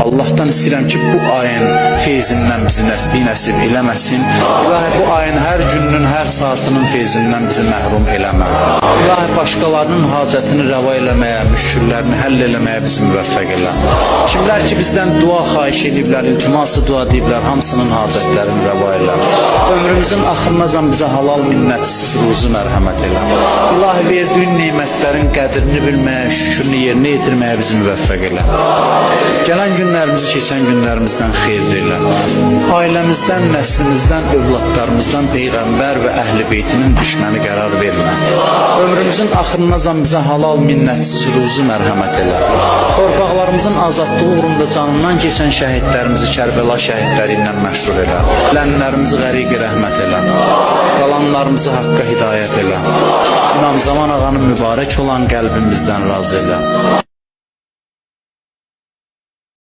Allahdan istəyirəm ki, bu ayın feyzindən bizi nəsib eləməsin. İlahi, bu ayın hər gününün, hər saatının feyzindən bizi məhrum eləmə. İlahi, başqalarının hacətini rəva eləməyə, müşküllərini həll eləməyə bizi müvəffəq elə. Kimlər ki bizdən dua xahiş eləyiblər, iltiması dua deyiblər, hamısının hacətlərini rəva elə. Ömrümüzün axırınacan bizə halal minnətsiz ruzu mərhəmət elə. İlahi, verdiyin nemətlərin qədrini bilməyə, şükrünü yerinə yetirməyə bizi müvəffəq elə. Gələn günlərimizi keçən günlərimizdən xeyirli elə. Ailəmizdən, nəslimizdən, övladlarımızdan peyğəmbər və əhl-i beytinin düşməni qərar vermə. Ömrümüzün axırınacan bizə halal minnətsiz ruzu mərhəmət elə. Torpaqlarımızın azadlığı uğrunda canından keçən şəhidlərimizi Kərbəla şəhidləri ilə məşhur elə. Lənlərimizi qəriq rəhmət elə. Qalanlarımızı haqqa hidayət elə. İmam Zaman ağanın mübarək olan qəlbimizdən razı elə.